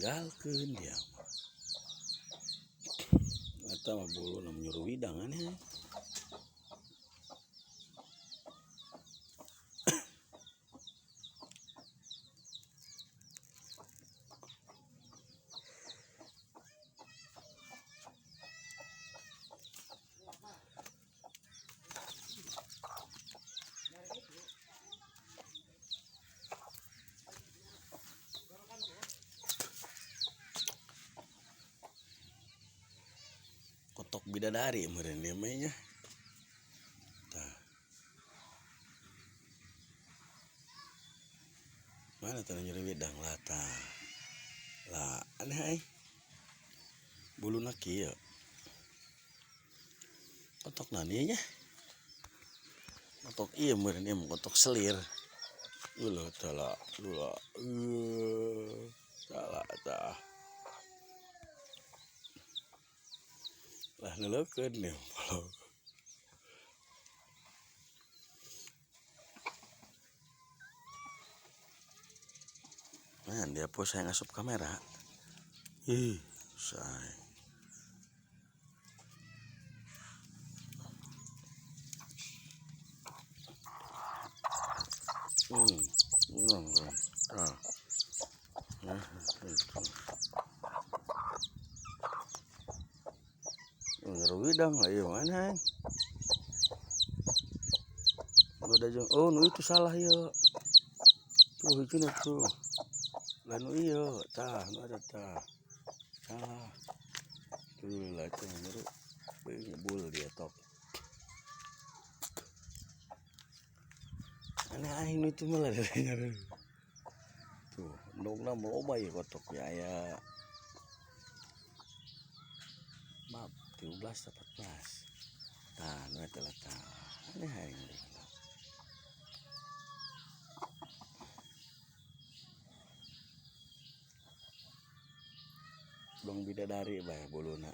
Tinggalkeun dia mah. Eta mah buluna nyuruh widang aneh. Kotok bidadari meureun ieu mah nya. Tah. Mana tah nyeri widang lah tah. Lah aneh euy. Buluna kieu. Kotok naon ieu nya? Kotok ieu meureun ieu mah kotok selir. Ulah tah lah, ulah. Salah tah. Lah neuleukeun ieu mah. Man, dia pos saya ngasup kamera. Ih, say. Ah. Nah, itu. Ngeru widang lah ieu mana. Udah jeung oh nu itu salah ieu. Tuh hijina tuh. Lah nu ieu tah nu ada tah. Salah. Tuh lah itu ngeru. Ngebul dia tok. Aneh aing nu itu malah ngeru. Tuh, endogna loba ieu kotok ya aya. Maaf, 13 atau 14. Tah, nu eta lah tah. Aneh aing. Dong bidadari bae buluna.